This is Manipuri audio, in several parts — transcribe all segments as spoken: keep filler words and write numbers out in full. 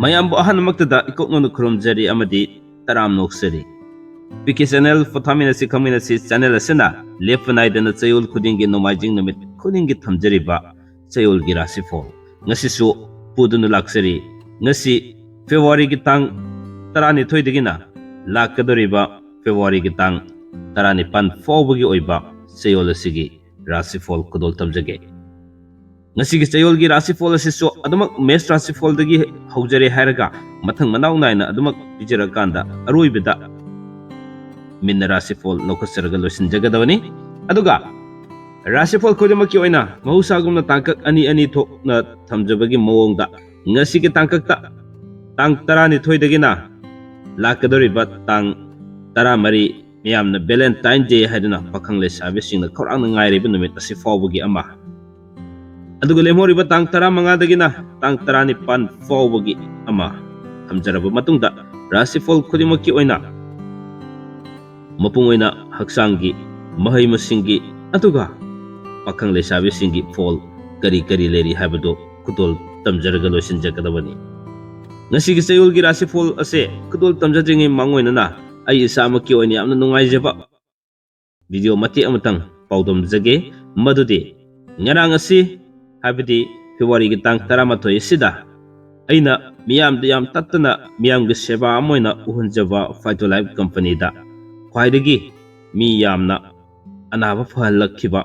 ꯃꯌꯥꯝꯕꯨ ꯑꯍꯥꯟꯕꯃꯛꯇꯗ ꯏꯀꯣꯛ ꯅꯧꯅ ꯈꯨꯔꯨꯝꯖꯔꯤ ꯑꯃꯗꯤ ꯇꯔꯥꯝ ꯅꯣꯛꯆꯔꯤ꯫ ꯄꯤ ꯀꯦ ꯆꯦꯅꯦꯜ ꯄꯣꯊꯥꯃꯤꯟꯅꯁꯤ ꯈꯪꯃꯤꯟꯅꯁꯤ ꯆꯦꯅꯦꯜ ꯑꯁꯤꯅ ꯂꯦꯞꯄ ꯅꯥꯏꯗꯅ ꯆꯌꯣꯜ ꯈꯨꯗꯤꯡꯒꯤ ꯅꯣꯡꯃꯥꯏꯖꯤꯡ ꯅꯨꯃꯤꯠ ꯈꯨꯗꯤꯡꯒꯤ ꯊꯝꯖꯔꯤꯕ ꯆꯌꯣꯜꯒꯤ ꯔꯥꯁꯤꯐꯣꯜ ꯉꯁꯤꯁꯨ ꯄꯨꯗꯨꯅ ꯂꯥꯛꯆꯔꯤ꯫ ꯉꯁꯤ ꯐꯦꯕ꯭ꯔꯨꯋꯥꯔꯤꯒꯤ ꯇꯥꯡ ꯇꯔꯥꯅꯤꯊꯣꯏꯗꯒꯤꯅ ꯂꯥꯛꯀꯗꯧꯔꯤꯕ ꯐꯦꯕ꯭ꯔꯨꯋꯥꯔꯤꯒꯤ ꯇꯥꯡ ꯇꯔꯥꯅꯤꯄꯥꯟ ꯐꯥꯎꯕꯒꯤ ꯑꯣꯏꯕ ꯆꯌꯣꯜ ꯑꯁꯤꯒꯤ ꯔꯥꯁꯤꯐꯣꯜ ꯈꯨꯗꯣꯜ ꯇꯝꯖꯒꯦ꯫ ꯉꯁꯤꯒꯤ ꯆꯌꯣꯜꯒꯤ ꯔꯥꯁꯤꯐꯣꯜ ꯑꯁꯤꯁꯨ ꯑꯗꯨꯃꯛ ꯃꯦꯁ ꯔꯥꯁꯤꯐꯣꯜꯗꯒꯤ ꯍꯧꯖꯔꯦ ꯍꯥꯏꯔꯒ ꯃꯊꯪ ꯃꯅꯥꯎ ꯅꯥꯏꯅ ꯑꯗꯨꯃꯛ ꯄꯤꯖꯔꯀꯥꯟꯗ ꯑꯔꯣꯏꯕꯗ ꯃꯤꯟꯅ ꯔꯥꯁꯤꯐꯣꯜ ꯂꯧꯈꯠꯆꯔꯒ ꯂꯣꯏꯁꯤꯟꯖꯒꯗꯕꯅꯤ꯫ ꯑꯗꯨꯒ ꯔꯥꯁꯤꯐꯣꯜ ꯈꯨꯗꯤꯡꯃꯛꯀꯤ ꯑꯣꯏꯅ ꯃꯍꯧꯁꯥꯒꯨꯝꯅ ꯇꯥꯡꯀꯛ ꯑꯅꯤ ꯑꯅꯤ ꯊꯣꯛꯅ ꯊꯝꯖꯕꯒꯤ ꯃꯑꯣꯡꯗ ꯉꯁꯤꯒꯤ ꯇꯥꯡꯀꯛꯇ ꯇꯥꯡ ꯇꯔꯥꯅꯤꯊꯣꯏꯗꯒꯤꯅ ꯂꯥꯛꯀꯗꯧꯔꯤꯕ ꯇꯥꯡ ꯇꯔꯥꯃꯔꯤ ꯃꯤꯌꯥꯝꯅ ꯚꯦꯂꯦꯟꯇꯥꯏꯟ ꯗꯦ ꯍꯥꯏꯗꯨꯅ ꯄꯥꯈꯪ ꯂꯩꯁꯥꯕꯤꯁꯤꯡꯅ ꯈꯧꯔꯥꯡꯅ ꯉꯥꯏꯔꯤꯕ ꯅꯨꯃꯤꯠ ꯑꯁꯤ ꯐꯥꯎꯕꯒꯤ ꯑꯃ, ꯑꯗꯨꯒ ꯂꯦꯝꯍꯧꯔꯤꯕ ꯇꯥꯡ ꯇꯔꯥꯃꯉꯥꯗꯒꯤꯅ ꯇꯥꯡ ꯇꯔꯥꯅꯤꯄꯥꯟ ꯐꯥꯎꯕꯒꯤ ꯑꯃ ꯊꯝꯖꯔꯕ ꯃꯇꯨꯡꯗ ꯔꯥꯁꯤꯐꯣꯜ ꯈꯨꯗꯤꯡꯃꯛꯀꯤ ꯑꯣꯏꯅ ꯃꯄꯨꯡ ꯑꯣꯏꯅ ꯍꯛꯆꯥꯡꯒꯤ, ꯃꯍꯩ ꯃꯁꯤꯡꯒꯤ, ꯑꯗꯨꯒ ꯄꯥꯈꯪ ꯂꯩꯁꯥꯕꯤꯁꯤꯡꯒꯤ ꯐꯣꯜ ꯀꯔꯤ ꯀꯔꯤ ꯂꯩꯔꯤ ꯍꯥꯏꯕꯗꯨ ꯈꯨꯗꯣꯜ ꯇꯝꯖꯔꯒ ꯂꯣꯏꯁꯤꯟꯖꯒꯗꯕꯅꯤ꯫ ꯉꯁꯤꯒꯤ ꯆꯌꯣꯜꯒꯤ ꯔꯥꯁꯤꯐꯣꯜ ꯑꯁꯦ ꯈꯨꯗꯣꯜ ꯇꯝꯖꯗ꯭ꯔꯤꯉꯩ ꯃꯥꯡꯑꯣꯏꯅꯅ ꯑꯩ ꯏꯁꯥꯃꯛꯀꯤ ꯑꯣꯏꯅ ꯌꯥꯝꯅ ꯅꯨꯡꯉꯥꯏꯖꯕ ꯚꯤꯗꯤꯑꯣ ꯃꯇꯦꯛ ꯑꯃꯇꯪ ꯄꯥꯎꯗꯝꯖꯒꯦ꯫ ꯃꯗꯨꯗꯤ ꯉꯔꯥꯡ ꯑꯁꯤ, ꯍꯥꯏꯕꯗꯤ ꯐꯦꯕ꯭ꯔꯨꯋꯥꯔꯤꯒꯤ ꯇꯥꯡ ꯇꯔꯥꯃꯥꯊꯣꯏ ꯑꯁꯤꯗ ꯑꯩꯅ ꯃꯤꯌꯥꯝꯗ ꯌꯥꯝ ꯇꯠꯇꯅ ꯃꯤꯌꯥꯝꯒꯤ ꯁꯦꯕꯥ ꯑꯃ ꯑꯣꯏꯅ ꯎꯍꯟꯖꯕ ꯐꯥꯏꯇꯣ ꯂꯥꯏꯐ ꯀꯝꯄꯅꯤꯗ ꯈ꯭ꯋꯥꯏꯗꯒꯤ ꯃꯤ ꯌꯥꯝꯅ ꯑꯅꯥꯕ ꯐꯍꯜꯂꯛꯈꯤꯕ,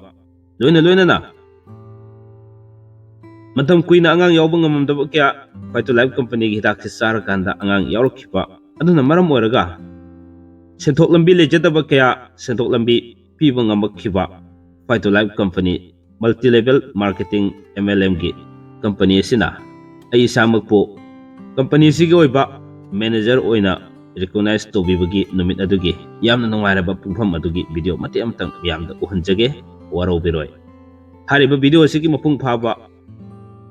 ꯂꯣꯏꯅ ꯂꯣꯏꯅꯅ ꯃꯇꯝ ꯀꯨꯏꯅ ꯑꯉꯥꯡ ꯌꯥꯎꯕ ꯉꯝꯃꯝꯗꯕ ꯀꯌꯥ ꯐꯥꯏꯇꯣ ꯂꯥꯏꯐ ꯀꯝꯄꯅꯤꯒꯤ ꯍꯤꯗꯥꯛꯁꯤ ꯆꯥꯔꯀꯥꯟꯗ ꯑꯉꯥꯡ ꯌꯥꯎꯔꯛꯈꯤꯕ, ꯑꯗꯨꯅ ꯃꯔꯝ ꯑꯣꯏꯔꯒ ꯁꯦꯟꯊꯣꯛ ꯂꯝꯕꯤ ꯂꯩꯖꯗꯕ ꯀꯌꯥ ꯁꯦꯟꯊꯣꯛ ꯂꯝꯕꯤ ꯄꯤꯕ ꯉꯝꯃꯛꯈꯤꯕ phyto life company, multi level marketing, M L ꯑꯦꯝꯒꯤ ꯀꯝꯄꯅꯤ ꯑꯁꯤꯅ ꯑꯩ ꯏꯁꯥꯃꯛꯄꯨ ꯀꯝꯄꯅꯤꯁꯤꯒꯤ ꯑꯣꯏꯕ ꯃꯦꯅꯦꯖꯔ ꯑꯣꯏꯅ ꯔꯤꯀꯣꯛꯅꯥꯏꯖ ꯇꯧꯕꯤꯕꯒꯤ ꯅꯨꯃꯤꯠ ꯑꯗꯨꯒꯤ ꯌꯥꯝꯅ ꯅꯨꯡꯉꯥꯏꯔꯕ ꯄꯨꯡꯐꯝ ꯑꯗꯨꯒꯤ ꯚꯤꯗꯤꯑꯣ ꯃꯇꯦꯛ ꯑꯃꯇꯪ ꯃꯌꯥꯝꯗ ꯎꯍꯟꯖꯒꯦ, ꯋꯥꯔꯧꯕꯤꯔꯣꯏ꯫ ꯍꯥꯏꯔꯤꯕ ꯚꯤꯗꯤꯑꯣ ꯑꯁꯤꯒꯤ ꯃꯄꯨꯡ ꯐꯥꯕ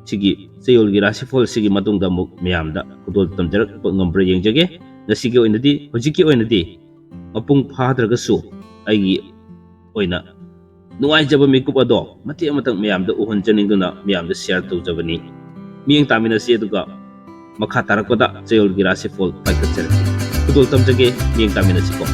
ꯁꯤꯒꯤ ꯆꯌꯣꯜꯒꯤ ꯔꯥꯁꯤꯐꯣꯜ ꯑꯁꯤꯒꯤ ꯃꯇꯨꯡꯗ ꯑꯃꯨꯛ ꯃꯌꯥꯝꯗ ꯈꯨꯗꯣꯜ ꯇꯝꯖꯔꯛꯄ ꯉꯝꯕ꯭ꯔꯥ ꯌꯦꯡꯖꯒꯦ꯫ ꯉꯁꯤꯒꯤ ꯑꯣꯏꯅꯗꯤ, ꯍꯧꯖꯤꯛꯀꯤ ꯑꯣꯏꯅꯗꯤ ꯃꯄꯨꯡ ꯐꯥꯗ꯭ꯔꯒꯁꯨ ꯑꯩꯒꯤ ꯑꯣꯏꯅ ꯅꯨꯡꯉꯥꯏꯖꯕ ꯃꯤꯀꯨꯞ ꯑꯗꯣ ꯃꯇꯦꯛ ꯑꯃꯇꯪ ꯃꯌꯥꯝꯗ ꯎꯍꯟꯖꯅꯤꯡꯗꯨꯅ ꯃꯌꯥꯝꯗ ꯁꯤꯌꯔ ꯇꯧꯖꯕꯅꯤ꯫ ꯃꯤꯠꯌꯦꯡ ꯇꯥꯃꯤꯟꯅꯁꯤ, ꯑꯗꯨꯒ ꯃꯈꯥ ꯇꯥꯔꯛꯄꯗ ꯆꯌꯣꯜꯒꯤ ꯔꯥꯁꯤꯐꯣꯜ ꯄꯥꯏꯈꯠꯆꯔꯛꯀꯦ꯫ ꯈꯨꯗꯣꯜ ꯇꯝꯖꯒꯦ, ꯃꯤꯠꯌꯦꯡ ꯇꯥꯃꯤꯟꯅꯁꯤꯀꯣ꯫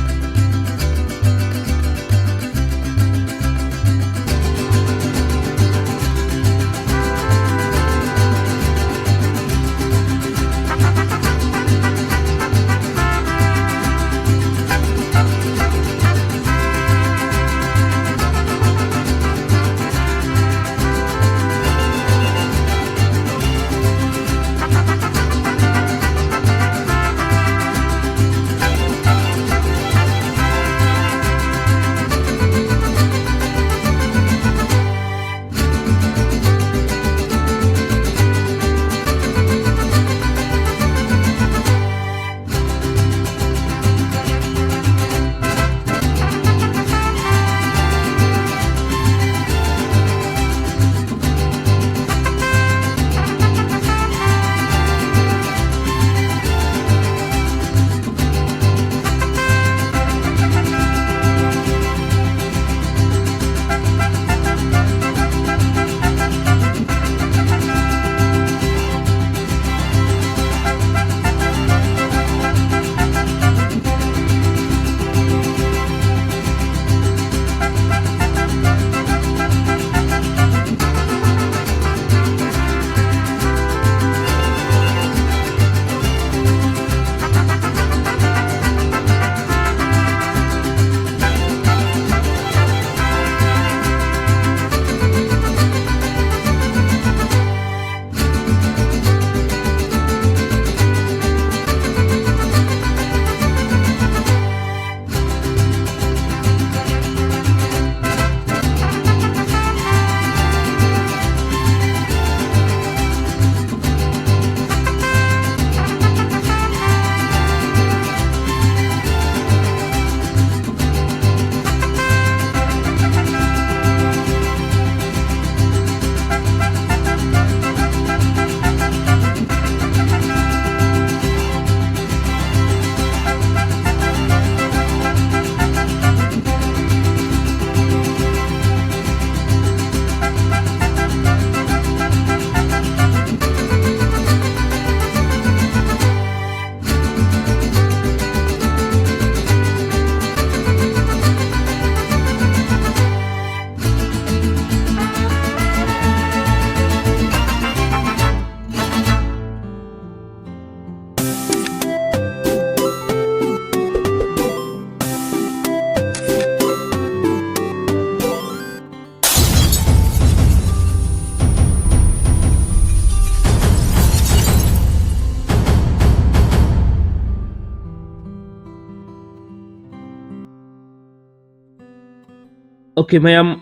ꯑꯣꯀꯦ ꯃꯌꯥꯝ,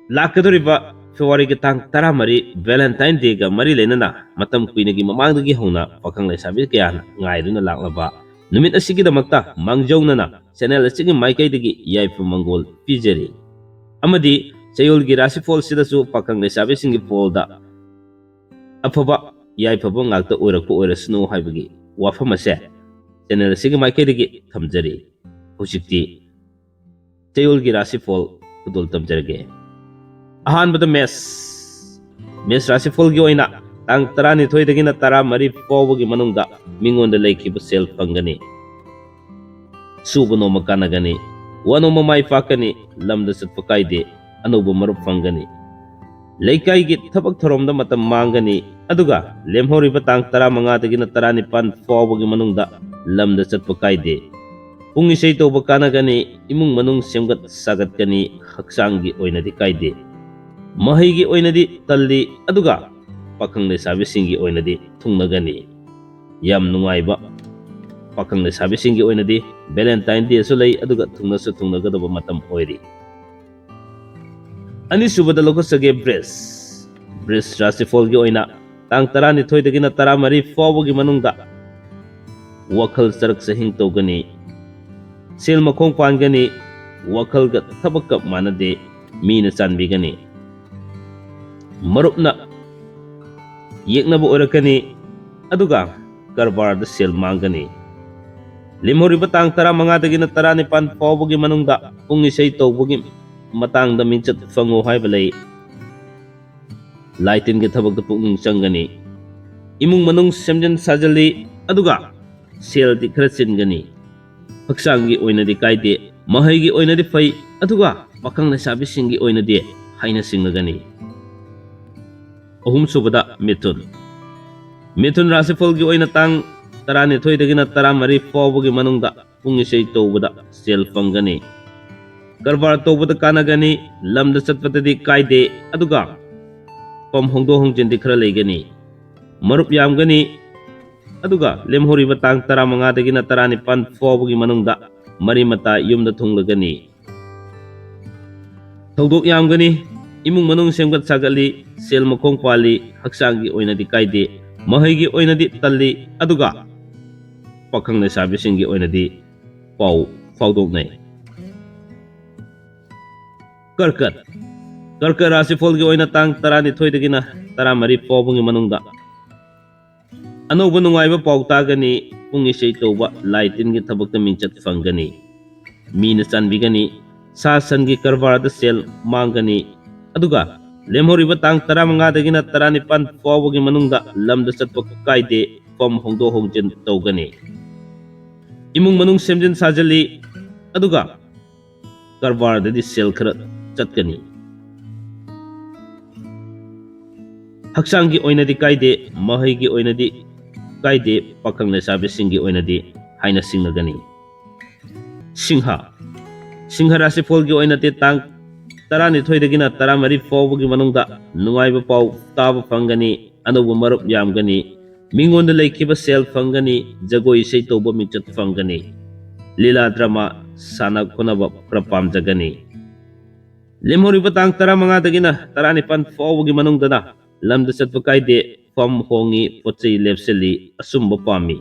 ꯂꯥꯛꯀꯗꯧꯔꯤꯕ ꯐꯦꯕ꯭ꯔꯨꯋꯥꯔꯤꯒꯤ ꯇꯥꯡ ꯇꯔꯥꯃꯔꯤ Valentine Day-ꯒ ꯃꯔꯤ ꯂꯩꯅꯅ ꯃꯇꯝ ꯀꯨꯏꯅꯒꯤ ꯃꯃꯥꯡꯗꯒꯤ ꯍꯧꯅ ꯄꯥꯈꯪ ꯂꯩꯁꯥꯕꯤ ꯀꯌꯥꯅ ꯉꯥꯏꯗꯨꯅ ꯂꯥꯛꯂꯕ ꯅꯨꯃꯤꯠ ꯑꯁꯤꯒꯤꯗꯃꯛꯇ ꯃꯥꯡꯖꯧꯅꯅ channel ꯑꯁꯤꯒꯤ ꯃꯥꯏꯀꯩꯗꯒꯤ ꯌꯥꯏꯐ ꯃꯪꯒꯣꯜ ꯄꯤꯖꯔꯤ꯫ ꯑꯃꯗꯤ ꯆꯌꯣꯜꯒꯤ ꯔꯥꯁꯤꯐꯣꯜꯁꯤꯗꯁꯨ ꯄꯥꯈꯪ ꯂꯩꯁꯥꯕꯤꯁꯤꯡꯒꯤ ꯐꯣꯜꯗ ꯑꯐꯕ ꯌꯥꯏꯐꯕ ꯉꯥꯛꯇ ꯑꯣꯏꯔꯛꯄ ꯑꯣꯏꯔꯁꯅꯨ ꯍꯥꯏꯕꯒꯤ ꯋꯥꯐꯝ ꯑꯁꯦ channel ꯑꯁꯤꯒꯤ ꯃꯥꯏꯀꯩꯗꯒꯤ ꯊꯝꯖꯔꯤ꯫ ꯍꯧꯖꯤꯛꯇꯤ ꯆꯌꯣꯜꯒꯤ ꯔꯥꯁꯤꯐꯣꯜ ꯈꯨꯗꯣꯜ ꯇꯝꯖꯔꯒꯦ꯫ ꯑꯍꯥꯟꯕꯗ ꯃꯦꯁ꯫ ꯃꯦꯁ ꯔꯥꯁꯤꯐꯣꯜꯒꯤ ꯑꯣꯏꯅ ꯇꯥꯡ ꯇꯔꯥꯅꯤꯊꯣꯏꯗꯒꯤꯅ ꯇꯔꯥꯃꯔꯤ ꯐꯥꯎꯕꯒꯤ ꯃꯅꯨꯡꯗ ꯃꯤꯉꯣꯟꯗ ꯂꯩꯈꯤꯕ ꯁꯦꯜ ꯐꯪꯒꯅꯤ꯫ ꯁꯨꯕ ꯅꯣꯝꯕ ꯀꯥꯟꯅꯒꯅꯤ꯫ ꯋꯥ ꯅꯣꯝꯕ ꯃꯥꯏ ꯄꯥꯛꯀꯅꯤ꯫ ꯂꯝꯗ ꯆꯠꯄ ꯀꯥꯏꯗꯦ꯫ ꯑꯅꯧꯕ ꯃꯔꯨꯞ ꯐꯪꯒꯅꯤ꯫ ꯂꯩꯀꯥꯏꯒꯤ ꯊꯕꯛ ꯊꯧꯔꯝꯗ ꯃꯇꯝ ꯃꯥꯡꯒꯅꯤ꯫ ꯑꯗꯨꯒ ꯂꯦꯝꯍꯧꯔꯤꯕ ꯇꯥꯡ ꯇꯔꯥꯃꯉꯥꯗꯒꯤꯅ ꯇꯔꯥꯅꯤꯄꯥꯟ ꯐꯥꯎꯕꯒꯤ ꯃꯅꯨꯡꯗ ꯂꯝꯗ ꯆꯠꯄ ꯀꯥꯏꯗꯦ꯫ ꯄꯨꯡ ꯏꯁꯩ ꯇꯧꯕ ꯀꯥꯟꯅꯒꯅꯤ꯫ ꯏꯃꯨꯡ ꯃꯅꯨꯡ ꯁꯦꯝꯒꯠ ꯁꯥꯒꯠꯀꯅꯤ꯫ ꯍꯛꯆꯥꯡꯒꯤ ꯑꯣꯏꯅꯗꯤ ꯀꯥꯏꯗꯦ꯫ ꯃꯍꯩꯒꯤ ꯑꯣꯏꯅꯗꯤ ꯇꯜꯂꯤ꯫ ꯑꯗꯨꯒ ꯄꯥꯈꯪ ꯂꯩꯁꯥꯕꯤꯁꯤꯡꯒꯤ ꯑꯣꯏꯅꯗꯤ ꯊꯨꯡꯅꯒꯅꯤ꯫ ꯌꯥꯝ ꯅꯨꯡꯉꯥꯏꯕ, ꯄꯥꯈꯪ ꯂꯩꯁꯥꯕꯤꯁꯤꯡꯒꯤ ꯑꯣꯏꯅꯗꯤ Valentine Day-ꯁꯨ ꯂꯩ꯫ ꯑꯗꯨꯒ ꯊꯨꯡꯅꯁꯨ ꯊꯨꯡꯅꯒꯗꯕ ꯃꯇꯝ ꯑꯣꯏꯔꯤ꯫ ꯑꯅꯤꯁꯨꯕꯗ ꯂꯧꯈꯠꯆꯒꯦ ꯕ꯭ꯔꯤꯖ꯫ ꯕ꯭ꯔꯤꯖ ꯔꯥꯁꯤꯐꯣꯜꯒꯤ ꯑꯣꯏꯅ ꯇꯥꯡ ꯇꯔꯥꯅꯤꯊꯣꯏꯗꯒꯤꯅ ꯇꯔꯥꯃꯔꯤ ꯐꯥꯎꯕꯒꯤ ꯃꯅꯨꯡꯗ ꯋꯥꯈꯜ ꯆꯔꯛ ꯆꯍꯤꯡ ꯇꯧꯒꯅꯤ꯫ ꯁꯦꯜ ꯃꯈꯣꯡ ꯄꯥꯟꯒꯅꯤ꯫ ꯋꯥꯈꯜꯒ ꯊꯕꯛꯀ ꯃꯥꯟꯅꯗꯦ꯫ ꯃꯤꯅ ꯆꯥꯟꯕꯤꯒꯅꯤ꯫ ꯃꯔꯨꯞꯅ ꯌꯦꯛꯅꯕ ꯑꯣꯏꯔꯛꯀꯅꯤ꯫ ꯑꯗꯨꯒ ꯀꯔꯕꯥꯔꯗ ꯁꯦꯜ ꯃꯥꯡꯒꯅꯤ꯫ ꯂꯦꯝꯍꯧꯔꯤꯕ ꯇꯥꯡ ꯇꯔꯥꯃꯉꯥꯗꯒꯤꯅ ꯇꯔꯥꯅꯤꯄꯥꯟ ꯐꯥꯎꯕꯒꯤ ꯃꯅꯨꯡꯗ ꯄꯨꯡ ꯏꯁꯩ ꯇꯧꯕꯒꯤ ꯃꯇꯥꯡꯗ ꯃꯤꯡꯆꯠ ꯐꯪꯉꯨ ꯍꯥꯏꯕ ꯂꯩ꯫ ꯂꯥꯏ ꯇꯤꯟꯒꯤ ꯊꯕꯛꯇ ꯄꯨꯛꯅꯤꯡ ꯆꯪꯒꯅꯤ꯫ ꯏꯃꯨꯡ ꯃꯅꯨꯡ ꯁꯦꯝꯖꯤꯟ ꯁꯥꯖꯤꯜꯂꯤ꯫ ꯑꯗꯨꯒ ꯁꯦꯜꯗꯤ ꯈꯔ ꯆꯤꯟꯒꯅꯤ꯫ ꯍꯛꯆꯥꯡꯒꯤ ꯑꯣꯏꯅꯗꯤ ꯀꯥꯏꯗꯦ꯫ ꯃꯍꯩꯒꯤ ꯑꯣꯏꯅꯗꯤ ꯐꯩ꯫ ꯑꯗꯨꯒ ꯄꯥꯈꯪ ꯂꯩꯁꯥꯕꯤꯁꯤꯡꯒꯤ ꯑꯣꯏꯅꯗꯤ ꯍꯥꯏꯅ ꯁꯤꯡꯅꯒꯅꯤ꯫ ꯑꯍꯨꯝꯁꯨꯕꯗ ꯃꯤꯊꯨꯟ꯫ ꯃꯤꯊꯨꯟ ꯔꯥꯁꯤꯐꯜꯒꯤ ꯑꯣꯏꯅ ꯇꯥꯡ ꯇꯔꯥꯅꯤꯊꯣꯏꯗꯒꯤꯅ ꯇꯔꯥꯃꯔꯤ ꯐꯥꯎꯕꯒꯤ ꯃꯅꯨꯡꯗ ꯄꯨꯡ ꯏꯁꯩ ꯇꯧꯕꯗ ꯁꯦꯜ ꯐꯪꯒꯅꯤ꯫ ꯀꯔꯕꯥꯔ ꯇꯧꯕꯗ ꯀꯥꯟꯅꯒꯅꯤ꯫ ꯂꯝꯗ ꯆꯠꯄꯗꯗꯤ ꯀꯥꯏꯗꯦ꯫ ꯑꯗꯨꯒ ꯐꯝ ꯍꯣꯡꯗꯣꯛ ꯍꯣꯡꯖꯤꯟꯗꯤ ꯈꯔ ꯂꯩꯒꯅꯤ꯫ ꯃꯔꯨꯞ ꯌꯥꯝꯒꯅꯤ꯫ ꯑꯗꯨꯒ ꯂꯦꯝꯍꯧꯔꯤꯕ ꯇꯥꯡ ꯇꯔꯥꯃꯉꯥꯗꯒꯤꯅ ꯇꯔꯥꯅꯤꯄꯥꯟ ꯐꯥꯎꯕꯒꯤ ꯃꯅꯨꯡꯗ ꯃꯔꯤ ꯃꯇꯥ ꯌꯨꯝꯗ ꯊꯨꯡꯂꯒꯅꯤ꯫ ꯊꯧꯗꯣꯛ ꯌꯥꯝꯒꯅꯤ, ꯏꯃꯨꯡ ꯃꯅꯨꯡ ꯁꯦꯝꯒꯠ ꯁꯥꯒꯠꯂꯤ, ꯁꯦꯜ ꯃꯈꯣꯡ ꯄꯥꯜꯂꯤ, ꯍꯛꯆꯥꯡꯒꯤ ꯑꯣꯏꯅꯗꯤ ꯀꯥꯏꯗꯦ, ꯃꯍꯩꯒꯤ ꯑꯣꯏꯅꯗꯤ ꯇꯜꯂꯤ, ꯑꯗꯨꯒ ꯄꯥꯈꯪ ꯂꯩꯁꯥꯕꯤꯁꯤꯡꯒꯤ ꯑꯣꯏꯅꯗꯤ ꯄꯥꯎ ꯐꯥꯎꯗꯣꯛꯅꯩ꯫ ꯀꯔꯀꯠ꯫ ꯀꯔꯀꯠ ꯔꯥꯁꯤꯐꯣꯜꯒꯤ ꯑꯣꯏꯅ ꯇꯥꯡ ꯇꯔꯥꯅꯤꯊꯣꯏꯗꯒꯤꯅ ꯇꯔꯥꯃꯔꯤ ꯐꯥꯎꯕꯒꯤ ꯃꯅꯨꯡꯗ ꯑꯅꯧꯕ ꯅꯨꯡꯉꯥꯏꯕ ꯄꯥꯎ ꯇꯥꯒꯅꯤ, ꯄꯨꯡ ꯏꯁꯩ ꯇꯧꯕ, ꯂꯥꯏ ꯇꯤꯟꯒꯤ ꯊꯕꯛꯇ ꯃꯤꯡꯆꯠ ꯐꯪꯒꯅꯤ, ꯃꯤꯅ ꯆꯥꯟꯕꯤꯒꯅꯤ, ꯁꯥ ꯁꯟꯒꯤ ꯀꯔꯕꯥꯔꯗ ꯁꯦꯜ ꯃꯥꯡꯒꯅꯤ꯫ ꯑꯗꯨꯒ ꯂꯦꯝꯍꯧꯔꯤꯕ ꯇꯥꯡ ꯇꯔꯥꯃꯉꯥꯗꯒꯤꯅ ꯇꯔꯥꯅꯤꯄꯥꯟ ꯐꯥꯎꯕꯒꯤ ꯃꯅꯨꯡꯗ ꯂꯝꯗ ꯆꯠꯄ ꯀꯥꯏꯗꯦ, ꯐꯝ ꯍꯣꯡꯗꯣꯛ ꯍꯣꯡꯖꯤꯟ ꯇꯧꯒꯅꯤ꯫ ꯏꯃꯨꯡ ꯃꯅꯨꯡ ꯁꯦꯝꯖꯤꯟ ꯁꯥꯖꯤꯜꯂꯤ, ꯑꯗꯨꯒ ꯀꯔꯕꯥꯔꯗꯗꯤ ꯁꯦꯜ ꯈꯔ ꯆꯠꯀꯅꯤ꯫ ꯍꯛꯆꯥꯡꯒꯤ ꯑꯣꯏꯅꯗꯤ ꯀꯥꯏꯗꯦ, ꯃꯍꯩꯒꯤ ꯑꯣꯏꯅꯗꯤ ꯀꯥꯏꯗꯦ, ꯄꯥꯈꯪ ꯂꯩꯁꯥꯕꯤꯁꯤꯡꯒꯤ ꯑꯣꯏꯅꯗꯤ ꯍꯥꯏꯅ ꯁꯤꯡꯅꯒꯅꯤ꯫ ꯁꯤꯡꯍ꯫ ꯁꯤꯡꯍ ꯔꯥꯁꯤꯐꯣꯜꯒꯤ ꯑꯣꯏꯅꯗꯤ ꯇꯥꯡ ꯇꯔꯥꯅꯤꯊꯣꯏꯗꯒꯤꯅ ꯇꯔꯥꯃꯔꯤ ꯐꯥꯎꯕꯒꯤ ꯃꯅꯨꯡꯗ ꯅꯨꯡꯉꯥꯏꯕ ꯄꯥꯎ ꯇꯥꯕ ꯐꯪꯒꯅꯤ, ꯑꯅꯧꯕ ꯃꯔꯨꯞ ꯌꯥꯝꯒꯅꯤ, ꯃꯤꯉꯣꯟꯗ ꯂꯩꯈꯤꯕ ꯁꯦꯜ ꯐꯪꯒꯅꯤ, ꯖꯒꯣꯏ ꯏꯁꯩ ꯇꯧꯕ ꯃꯤꯡꯆꯠ ꯐꯪꯒꯅꯤ, ꯂꯤꯂꯥ ꯗ꯭ꯔꯃꯥ ꯁꯥꯟꯅ ꯈꯣꯠꯅꯕ ꯈꯔ ꯄꯥꯝꯖꯒꯅꯤ꯫ ꯂꯦꯝꯍꯧꯔꯤꯕ ꯇꯥꯡ ꯇꯔꯥꯃꯉꯥꯗꯒꯤꯅ ꯇꯔꯥꯅꯤꯄꯥꯟ ꯐꯥꯎꯕꯒꯤ ꯃꯅꯨꯡꯗꯅ ꯂꯝꯗ ꯆꯠꯄ ꯀꯥꯏꯗꯦ, ꯐꯝ ꯍꯣꯡꯉꯤ, ꯄꯣꯠ ꯆꯩ ꯂꯦꯞꯁꯤꯜꯂꯤ, ꯑꯆꯨꯝꯕ ꯄꯥꯝꯃꯤ꯫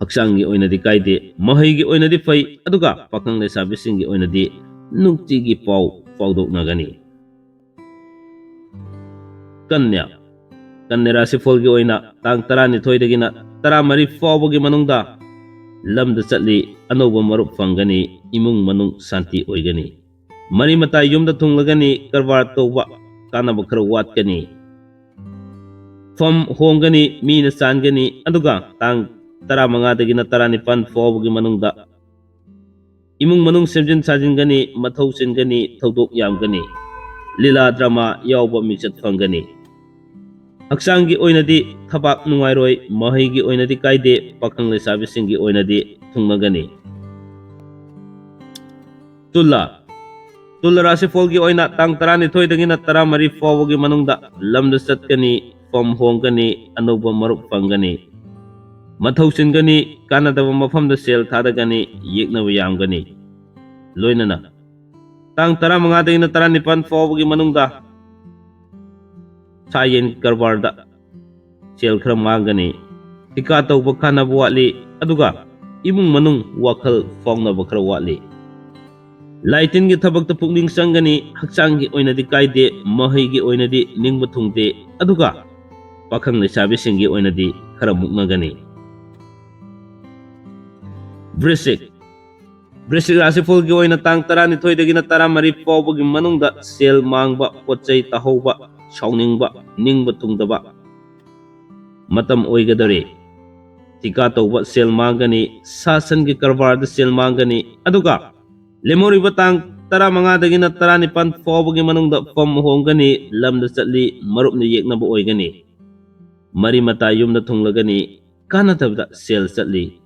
ꯍꯛꯆꯥꯡꯒꯤ ꯑꯣꯏꯅꯗꯤ ꯀꯥꯏꯗꯦ, ꯃꯍꯩꯒꯤ ꯑꯣꯏꯅꯗꯤ ꯐꯩ, ꯑꯗꯨꯒ ꯄꯥꯈꯪ ꯂꯩꯁꯥꯕꯤꯁꯤꯡꯒꯤ ꯑꯣꯏꯅꯗꯤ ꯅꯨꯡꯇꯤꯒꯤ ꯄꯥꯎ ꯐꯥꯎꯗꯣꯛꯅꯒꯅꯤ꯫ ꯀꯟꯌꯥ꯫ ꯀꯟꯌꯥ ꯔꯥꯁꯤꯐꯣꯜꯒꯤ ꯑꯣꯏꯅ ꯇꯥꯡ ꯇꯔꯥꯅꯤꯊꯣꯏꯗꯒꯤꯅ ꯇꯔꯥꯃꯔꯤ ꯐꯥꯎꯕꯒꯤ ꯃꯅꯨꯡꯗ ꯂꯝꯗ ꯆꯠꯂꯤ, ꯑꯅꯧꯕ ꯃꯔꯨꯞ ꯐꯪꯒꯅꯤ, ꯏꯃꯨꯡ ꯃꯅꯨꯡ ꯁꯥꯟꯇꯤ ꯑꯣꯏꯒꯅꯤ, ꯃꯔꯤ ꯃꯇꯥꯏ ꯌꯨꯝꯗ ꯊꯨꯡꯂꯒꯅꯤ, ꯀꯔꯕꯥꯔ ꯇꯧꯕ ꯀꯥꯟꯅꯕ ꯈꯔ ꯋꯥꯠꯀꯅꯤ, ꯐꯝ ꯍꯣꯡꯒꯅꯤ, ꯃꯤꯅ ꯆꯥꯟꯒꯅꯤ, ꯑꯗꯨꯒ ꯇꯥꯡ ꯇꯔꯥꯃꯉꯥꯗꯒꯤꯅ ꯇꯔꯥꯅꯤꯄꯥꯟ ꯐꯥꯎꯕꯒꯤ ꯃꯅꯨꯡꯗ ꯏꯃꯨꯡ ꯃꯅꯨꯡ ꯁꯦꯝꯖꯤꯟ ꯁꯥꯖꯤꯟꯒꯅꯤ, ꯃꯊꯧ ꯆꯤꯟꯒꯅꯤ, ꯊꯧꯗꯣꯛ ꯌꯥꯝꯒꯅꯤ, ꯂꯤꯂꯥ ꯗ꯭ꯔꯃꯥ ꯌꯥꯎꯕ ꯃꯤꯡꯆꯠ ꯐꯪꯒꯅꯤ꯫ ꯍꯛꯆꯥꯡꯒꯤ ꯑꯣꯏꯅꯗꯤ ꯊꯕꯥꯛ ꯅꯨꯡꯉꯥꯏꯔꯣꯏ, ꯃꯍꯩꯒꯤ ꯑꯣꯏꯅꯗꯤ ꯀꯥꯏꯗꯦ, ꯄꯥꯈꯪ ꯂꯩꯁꯥꯕꯤꯁꯤꯡꯒꯤ ꯑꯣꯏꯅꯗꯤ ꯊꯨꯡꯅꯒꯅꯤ꯫ ꯇꯨꯂꯥ꯫ ꯇꯨꯂꯥ ꯔꯥꯁꯤꯐꯣꯜꯒꯤ ꯑꯣꯏꯅ ꯇꯥꯡ ꯇꯔꯥꯅꯤꯊꯣꯏꯗꯒꯤꯅ ꯇꯔꯥꯃꯔꯤ ꯐꯥꯎꯕꯒꯤ ꯃꯅꯨꯡꯗ ꯂꯝꯗ ꯆꯠꯀꯅꯤ, ꯐꯝ ꯍꯣꯡꯒꯅꯤ, ꯑꯅꯧꯕ ꯃꯔꯨꯞ ꯐꯪꯒꯅꯤ, ꯃꯊꯧ ꯆꯤꯟꯒꯅꯤ, ꯀꯥꯟꯅꯗꯕ ꯃꯐꯝꯗ ꯁꯦꯜ ꯊꯥꯗꯒꯅꯤ, ꯌꯦꯛꯅꯕ ꯌꯥꯝꯒꯅꯤ꯫ ꯂꯣꯏꯅꯅ ꯇꯥꯡ ꯇꯔꯥꯃꯉꯥꯗꯒꯤꯅ ꯇꯔꯥꯅꯤꯄꯥꯟ ꯐꯥꯎꯕꯒꯤ ꯃꯅꯨꯡꯗ ꯁꯥ ꯌꯦꯟ ꯀꯔꯕꯥꯔꯗ ꯁꯦꯜ ꯈꯔ ꯃꯥꯡꯒꯅꯤ꯫ ꯊꯤꯀꯥ ꯇꯧꯕ ꯀꯥꯟꯅꯕ ꯋꯥꯠꯂꯤ, ꯑꯗꯨꯒ ꯏꯃꯨꯡ ꯃꯅꯨꯡ ꯋꯥꯈꯜ ꯐꯥꯎꯅꯕ ꯈꯔ ꯋꯥꯠꯂꯤ꯫ ꯂꯥꯏ ꯇꯤꯟꯒꯤ ꯊꯕꯛꯇ ꯄꯨꯛꯅꯤꯡ ꯆꯪꯒꯅꯤ꯫ ꯍꯛꯆꯥꯡꯒꯤ ꯑꯣꯏꯅꯗꯤ ꯀꯥꯏꯗꯦ, ꯃꯍꯩꯒꯤ ꯑꯣꯏꯅꯗꯤ ꯅꯤꯡꯕ ꯊꯨꯡꯗꯦ, ꯑꯗꯨꯒ ꯄꯥꯈꯪ ꯂꯩꯁꯥꯕꯤꯁꯤꯡꯒꯤ ꯑꯣꯏꯅꯗꯤ ꯈꯔ ꯃꯨꯛꯅꯒꯅꯤ꯫ ꯕ꯭ꯔꯤꯁꯤꯛ, ꯕ꯭ꯔꯤꯁꯤꯛ ꯔꯥꯁꯤꯐꯜꯒꯤ ꯑꯣꯏꯅ ꯇꯥꯡ ꯇꯔꯥꯅꯤꯊꯣꯏꯗꯒꯤꯅ ꯇꯔꯥꯃꯔꯤ ꯐꯥꯎꯕꯒꯤ ꯃꯅꯨꯡꯗ ꯁꯦꯜ ꯃꯥꯡꯕ, ꯄꯣꯠ ꯆꯩ ꯇꯥꯍꯧꯕ, ꯁꯥꯎꯅꯤꯡꯕ, ꯅꯤꯡꯕ ꯊꯨꯡꯗꯕ ꯃꯇꯝ ꯑꯣꯏꯒꯗꯧꯔꯤ꯫ ꯊꯤꯀꯥ ꯇꯧꯕ ꯁꯦꯜ ꯃꯥꯡꯒꯅꯤ, ꯁꯥ ꯁꯟꯒꯤ ꯀꯔꯕꯥꯔꯗ ꯁꯦꯜ ꯃꯥꯡꯒꯅꯤ, ꯑꯗꯨꯒ ꯂꯦꯝꯍꯧꯔꯤꯕ ꯇꯥꯡ ꯇꯔꯥꯃꯉꯥꯗꯒꯤꯅ ꯇꯔꯥꯅꯤꯄꯥꯟ ꯐꯥꯎꯕꯒꯤ ꯃꯅꯨꯡꯗ ꯐꯝ ꯍꯣꯡꯒꯅꯤ, ꯂꯝꯗ ꯆꯠꯂꯤ, ꯃꯔꯨꯞꯅ ꯌꯦꯛꯅꯕ ꯑꯣꯏꯒꯅꯤ, ꯃꯔꯤ ꯃꯇꯥ ꯌꯨꯝꯗ ꯊꯨꯡꯂꯒꯅꯤ, ꯀꯥꯟꯅꯗꯕꯗ ꯁꯦꯜ ꯆꯠꯂꯤ,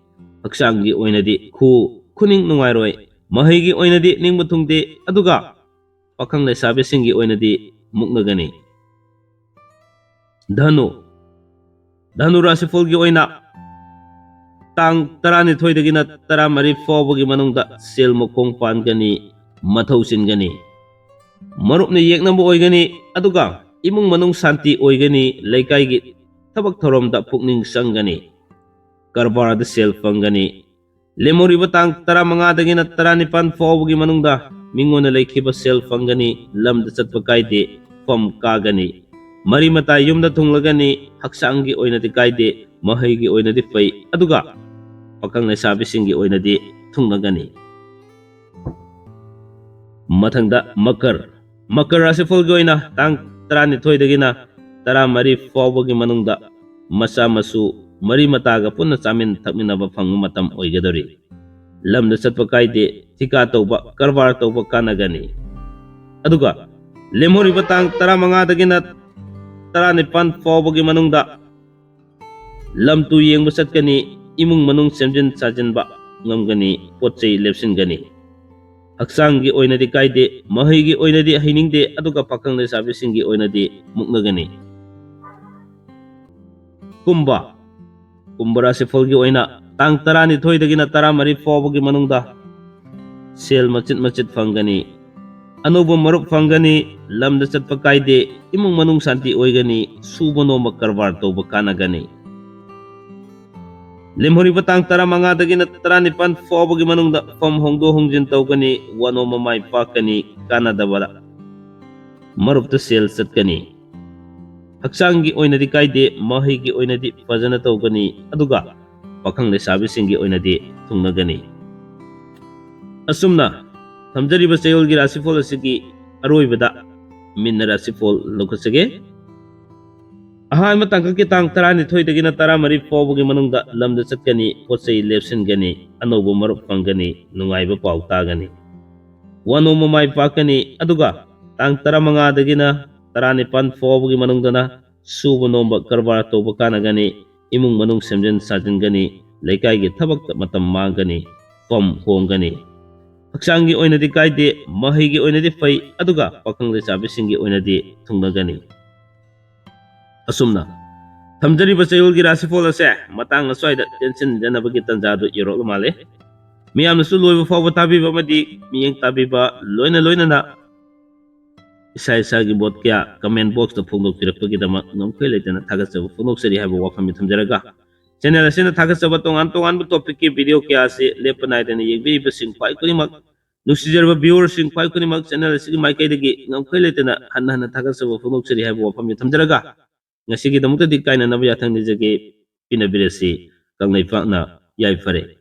ꯍꯛꯆꯥꯡꯒꯤ ꯑꯣꯏꯅꯗꯤ ꯈꯨ ꯈꯨꯅꯤꯡ ꯅꯨꯡꯉꯥꯏꯔꯣꯏ, ꯃꯍꯩꯒꯤ ꯑꯣꯏꯅꯗꯤ ꯅꯤꯡꯕ ꯊꯨꯡꯗꯦ, ꯑꯗꯨꯒ ꯄꯥꯈꯪ ꯂꯩꯁꯥꯕꯤꯁꯤꯡꯒꯤ ꯑꯣꯏꯅꯗꯤ ꯃꯨꯛꯅꯒꯅꯤ꯫ ꯙꯅꯨ, ꯙꯅꯨ ꯔꯥꯁꯤꯐꯜꯒꯤ ꯑꯣꯏꯅ ꯇꯥꯡ ꯇꯔꯥꯅꯤꯊꯣꯏꯗꯒꯤꯅ ꯇꯔꯥꯃꯔꯤ ꯐꯥꯎꯕꯒꯤ ꯃꯅꯨꯡꯗ ꯁꯦꯜ ꯃꯈꯣꯡ ꯄꯥꯟꯒꯅꯤ, ꯃꯊꯧ ꯆꯤꯟꯒꯅꯤ, ꯃꯔꯨꯞꯅ ꯌꯦꯛꯅꯕ ꯑꯣꯏꯒꯅꯤ, ꯑꯗꯨꯒ ꯏꯃꯨꯡ ꯃꯅꯨꯡ ꯁꯥꯟꯇꯤ ꯑꯣꯏꯒꯅꯤ, ꯂꯩꯀꯥꯏꯒꯤ ꯊꯕꯛ ꯊꯧꯔꯝꯗ ꯄꯨꯛꯅꯤꯡ ꯆꯪꯒꯅꯤ, ꯀꯔꯕꯥꯔꯗ ꯁꯦꯜ ꯐꯪꯒꯅꯤ꯫ ꯂꯦꯝꯍꯧꯔꯤꯕ ꯇꯥꯡ ꯇꯔꯥꯃꯉꯥꯗꯒꯤꯅ ꯇꯔꯥꯅꯤꯄꯥꯟ ꯐꯥꯎꯕꯒꯤ ꯃꯅꯨꯡꯗ ꯃꯤꯉꯣꯟꯗ ꯂꯩꯈꯤꯕ ꯁꯦꯜ ꯐꯪꯒꯅꯤ, ꯂꯝꯗ ꯆꯠꯄ ꯀꯥꯏꯗꯦ, ꯐꯝ ꯀꯥꯒꯅꯤ, ꯃꯔꯤ ꯃꯇꯥ ꯌꯨꯝꯗ ꯊꯨꯡꯂꯒꯅꯤ, ꯍꯛꯆꯥꯡꯒꯤ ꯑꯣꯏꯅꯗꯤ ꯀꯥꯏꯗꯦ, ꯃꯍꯩꯒꯤ ꯑꯣꯏꯅꯗꯤ ꯐꯩ, ꯑꯗꯨꯒ ꯄꯥꯈꯪ ꯂꯩꯁꯥꯕꯤꯁꯤꯡꯒꯤ ꯑꯣꯏꯅꯗꯤ ꯊꯨꯡꯂꯒꯅꯤ꯫ ꯃꯊꯪꯗ ꯃꯀꯔ, ꯃꯀꯔ ꯔꯥꯁꯤꯐꯜꯒꯤ ꯑꯣꯏꯅ ꯇꯥꯡ ꯇꯔꯥꯅꯤꯊꯣꯏꯗꯒꯤꯅ ꯇꯔꯥꯃꯔꯤ ꯐꯥꯎꯕꯒꯤ ꯃꯅꯨꯡꯗ ꯃꯆꯥ ꯃꯁꯨ ꯃꯔꯤ ꯃꯇꯥꯒ ꯄꯨꯟꯅ ꯆꯥꯃꯤꯟ ꯊꯛꯃꯤꯟꯅꯕ ꯐꯪꯕ ꯃꯇꯝ ꯑꯣꯏꯒꯗꯧꯔꯤ꯫ ꯂꯝꯗ ꯆꯠꯄ ꯀꯥꯏꯗꯦ, ꯊꯤꯀꯥ ꯇꯧꯕ, ꯀꯔꯕꯥꯔ ꯇꯧꯕ ꯀꯥꯟꯅꯒꯅꯤ꯫ ꯑꯗꯨꯒ ꯂꯦꯝꯍꯧꯔꯤꯕ ꯇꯥꯡ ꯇꯔꯥꯃꯉꯥꯗꯒꯤꯅ ꯇꯔꯥꯅꯤꯄꯥꯟ ꯐꯥꯎꯕꯒꯤ ꯃꯅꯨꯡꯗ ꯂꯝ ꯇꯨ ꯌꯦꯡꯕ ꯆꯠꯀꯅꯤ, ꯏꯃꯨꯡ ꯃꯅꯨꯡ ꯁꯦꯝꯖꯤꯟ ꯁꯥꯖꯤꯟꯕ ꯉꯝꯒꯅꯤ, ꯄꯣꯠ ꯆꯩ ꯂꯦꯞꯁꯤꯟꯒꯅꯤ꯫ ꯍꯛꯆꯥꯡꯒꯤ ꯑꯣꯏꯅꯗꯤ ꯀꯥꯏꯗꯦ, ꯃꯍꯩꯒꯤ ꯑꯣꯏꯅꯗꯤ ꯍꯩꯅꯤꯡꯗꯦ, ꯑꯗꯨꯒ ꯄꯥꯈꯪ ꯂꯩꯁꯥꯕꯤꯁꯤꯡꯒꯤ ꯑꯣꯏꯅꯗꯤ ꯃꯨꯛꯅꯒꯅꯤ꯫ ꯀꯨꯝꯚ, ꯀꯨꯝꯚ ꯔꯥꯁꯤꯐꯜꯒꯤ ꯑꯣꯏꯅ ꯇꯥꯡ ꯇꯔꯥꯅꯤꯊꯣꯏꯗꯒꯤꯅ ꯇꯔꯥꯃꯔꯤ ꯐꯥꯎꯕꯒꯤ ꯃꯅꯨꯡꯗ ꯁꯦꯜ ꯃꯆꯤꯠ ꯃꯆꯤꯠ ꯐꯪꯒꯅꯤ, ꯑꯅꯧꯕ ꯃꯔꯨꯞ ꯐꯪꯒꯅꯤ, ꯂꯝꯗ ꯆꯠꯄ ꯀꯥꯏꯗꯦ, ꯏꯃꯨꯡ ꯃꯅꯨꯡ ꯁꯥꯟꯇꯤ ꯑꯣꯏꯒꯅꯤ, ꯁꯨꯕ ꯅꯣꯝꯕ ꯀꯔꯕꯥꯔ ꯇꯧꯕ ꯀꯥꯟꯅꯒꯅꯤ꯫ ꯂꯦꯝꯍꯧꯔꯤꯕ ꯇꯥꯡ ꯇꯔꯥꯃꯉꯥꯗꯒꯤꯅ ꯇꯔꯥꯅꯤꯄꯥꯟ ꯐꯥꯎꯕꯒꯤ ꯃꯅꯨꯡꯗ ꯐꯝ ꯍꯣꯡꯗꯣꯛ ꯍꯣꯡꯖꯤꯟ ꯇꯧꯒꯅꯤ, ꯋꯥꯅꯣꯝꯕ ꯃꯥꯏ ꯄꯥꯛꯀꯅꯤ, ꯀꯥꯟꯅꯗꯕꯗ ꯃꯔꯨꯞꯇ ꯁꯦꯜ ꯆꯠꯀꯅꯤ꯫ ꯍꯛꯆꯥꯡꯒꯤ ꯑꯣꯏꯅꯗꯤ ꯀꯥꯏꯗꯦ, ꯃꯍꯩꯒꯤ ꯑꯣꯏꯅꯗꯤ ꯐꯖꯅ ꯇꯧꯒꯅꯤ, ꯑꯗꯨꯒ ꯄꯥꯈꯪ ꯂꯩꯁꯥꯕꯤꯁꯤꯡꯒꯤ ꯑꯣꯏꯅꯗꯤ ꯊꯨꯡꯅꯒꯅꯤ꯫ ꯑꯁꯨꯝꯅ ꯊꯝꯖꯔꯤꯕ ꯆꯌꯣꯜꯒꯤ ꯔꯥꯁꯤꯐꯣꯜ ꯑꯁꯤꯒꯤ ꯑꯔꯣꯏꯕꯗ ꯃꯤꯟꯅ ꯔꯥꯁꯤꯐꯣꯜ ꯂꯧꯈꯠꯆꯒꯦ꯫ ꯑꯍꯥꯟꯕ ꯇꯥꯡꯀꯛꯀꯤ ꯇꯥꯡ ꯇꯔꯥꯅꯤꯊꯣꯏꯗꯒꯤꯅ ꯇꯔꯥꯃꯔꯤ ꯐꯥꯎꯕꯒꯤ ꯃꯅꯨꯡꯗ ꯂꯝꯗ ꯆꯠꯀꯅꯤ, ꯄꯣꯠ ꯆꯩ ꯂꯦꯞꯁꯤꯟꯒꯅꯤ, ꯑꯅꯧꯕ ꯃꯔꯨꯞ ꯐꯪꯒꯅꯤ, ꯅꯨꯡꯉꯥꯏꯕ ꯄꯥꯎ ꯇꯥꯒꯅꯤ, ꯋꯥꯅꯣꯝꯕ ꯃꯥꯏ ꯄꯥꯛꯀꯅꯤ꯫ ꯑꯗꯨꯒ ꯇꯥꯡ ꯇꯔꯥꯃꯉꯥꯗꯒꯤꯅ ꯇꯔꯥꯅꯤꯄꯥꯟ ꯐꯥꯎꯕꯒꯤ ꯃꯅꯨꯡꯗꯅ ꯁꯨꯕ ꯅꯣꯝꯕ ꯀꯔꯕꯥꯔ ꯇꯧꯕ ꯀꯥꯟꯅꯒꯅꯤ, ꯏꯃꯨꯡ ꯃꯅꯨꯡ ꯁꯦꯝꯖꯤꯟ ꯁꯥꯖꯤꯟꯒꯅꯤ, ꯂꯩꯀꯥꯏꯒꯤ ꯊꯕꯛꯇ ꯃꯇꯝ ꯃꯥꯡꯒꯅꯤ, ꯐꯝ ꯍꯣꯡꯒꯅꯤ꯫ ꯍꯛꯆꯥꯡꯒꯤ ꯑꯣꯏꯅꯗꯤ ꯀꯥꯏꯗꯦ, ꯃꯍꯩꯒꯤ ꯑꯣꯏꯅꯗꯤ ꯐꯩ, ꯑꯗꯨꯒ ꯄꯥꯈꯪ ꯂꯩꯁꯥꯕꯤꯁꯤꯡꯒꯤ ꯑꯣꯏꯅꯗꯤ ꯊꯨꯡꯅꯒꯅꯤ꯫ ꯑꯁꯨꯝꯅ ꯊꯝꯖꯔꯤꯕ ꯆꯌꯣꯜꯒꯤ ꯔꯥꯁꯤꯐꯣꯜ ꯑꯁꯦ ꯃꯇꯥꯡ ꯑꯁ꯭ꯋꯥꯏꯗ ꯇꯦꯟꯁꯤꯟꯖꯅꯕꯒꯤ ꯇꯥꯟꯖꯥꯗꯨ ꯌꯧꯔꯛꯂ ꯃꯥꯜꯂꯦ꯫ ꯃꯤꯌꯥꯝꯅꯁꯨ ꯂꯣꯏꯕ ꯐꯥꯎꯕ ꯇꯥꯕꯤꯕ ꯑꯃꯗꯤ ꯃꯤꯠꯌꯦꯡ ꯇꯥꯕꯤꯕ, ꯂꯣꯏꯅ ꯂꯣꯏꯅꯅ ꯏꯁꯥ ꯏꯁꯥꯒꯤ ꯃꯣꯠ ꯀꯌꯥ comment box ꯇ ꯐꯣꯡꯗꯣꯛꯄꯤꯔꯛꯄꯒꯤꯗꯃꯛ ꯉꯝꯈꯩ ꯂꯩꯇꯅ ꯊꯥꯒꯠꯆꯕ ꯐꯣꯡꯗꯣꯛꯆꯔꯤ ꯍꯥꯏꯕ ꯋꯥꯐꯝꯗꯤ ꯊꯝꯖꯔꯒ, channel ꯑꯁꯤꯅ ꯊꯥꯒꯠꯆꯕ ꯇꯣꯉꯥꯟ ꯇꯣꯉꯥꯟꯕ topic ꯀꯤ video ꯀꯌꯥ ꯑꯁꯤ ꯂꯦꯞꯄ ꯅꯥꯏꯗꯅ ꯌꯦꯡꯕꯤꯔꯤꯕꯁꯤꯡ ꯈ꯭ꯋꯥꯏ ꯈꯨꯗꯤꯡꯃꯛ, ꯅꯨꯡꯁꯤꯖꯔꯕ viewer ꯁꯤꯡ ꯈ꯭ꯋꯥꯏ ꯈꯨꯗꯤꯡꯃꯛ, channel ꯑꯁꯤꯒꯤ ꯃꯥꯏꯀꯩꯗꯒꯤ ꯉꯝꯈꯩ ꯂꯩꯇꯅ ꯍꯟꯅ ꯍꯟꯅ ꯊꯥꯒꯠꯆꯕ ꯐꯣꯡꯗꯣꯛꯆꯔꯤ ꯍꯥꯏꯕ ꯋꯥꯐꯝꯗꯤ ꯊꯝꯖꯔꯒ, ꯉꯁꯤꯒꯤꯗꯃꯛꯇꯗꯤ ꯀꯥꯏꯅꯅꯕ ꯌꯥꯊꯪ ꯅꯤꯖꯒꯦ꯫ ꯄꯤꯅꯕꯤꯔꯁꯤ꯫ ꯀꯪꯂꯩꯄꯥꯛꯅ ꯌꯥꯏꯐꯔꯦ꯫